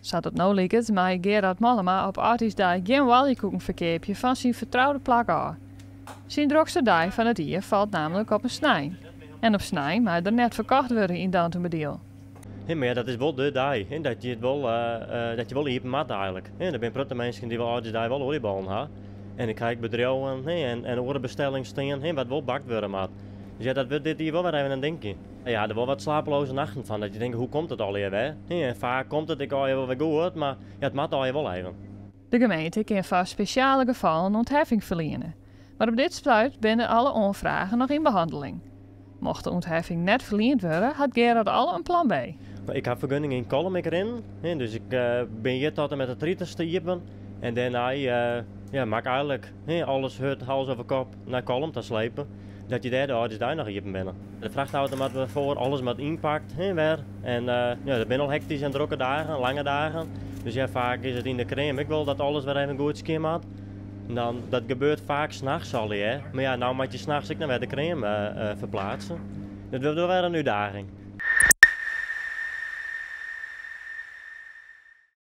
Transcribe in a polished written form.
Sa't it no liket, mei Gerard Mollema op âldjiersdei gjin oaljekoeken ferkeapje fan syn fertroude plak ôf. Syn drokste dei fan it jier falt nammentlik op in snein. En op snein mei der net ferkocht wurde yn Dantumadiel. Mar ja, dat is wol de dei, hè, dat je it wol, dat je wol iepen moatte eigenlik. Hè, der binne protte minsken dy't wol âldjiersdei wol oaljebollen ha. En ik krij ek bedriuwen, hè, en oare bestellings stean, hè, wat wol bakt wurde moat. Dus ja, dat wurdt dit jier wol wer even in dinkje. Ja, der wol wat slapeloze nachten fan, dat je tinke, hoe komt it allegear wer? Hè, en faak komt it ek allegear wol wer goed, mar ja, it moat allegear wol even. De gemeente kin foar spesjale gefallen ûntheffing ferliene. Mar op dit stuit binne alle oanfragen noch yn behanneling. Mocht de ûntheffing net ferliend wurde, hat Gerard al in plan B. Ik ha fergunning yn Kollum ek rinnen, hè, dus ik bin hjir tot en met de 30ste iepen. En dêrnei, ja, moat ik eigenlik, hè, alles hurd hals over kop nei Kollum ta slepe, dat je dêr de âldjiersdei noch iepen binne. De frachtauto moat wer foar, alles moat ynpakt, hè, wer. En ja, dat binne al hektyske en drokke dagen, lange dagen. Dus ja, faak is it yn de kream ek wol dat alles wer even goed skjin moat. Dan, dat gebeurt faak nachts al, hè. Mar ja, no moat je nachts ek noch wer de kream ferpleatse. Dat wurdt wol wer in útdaging.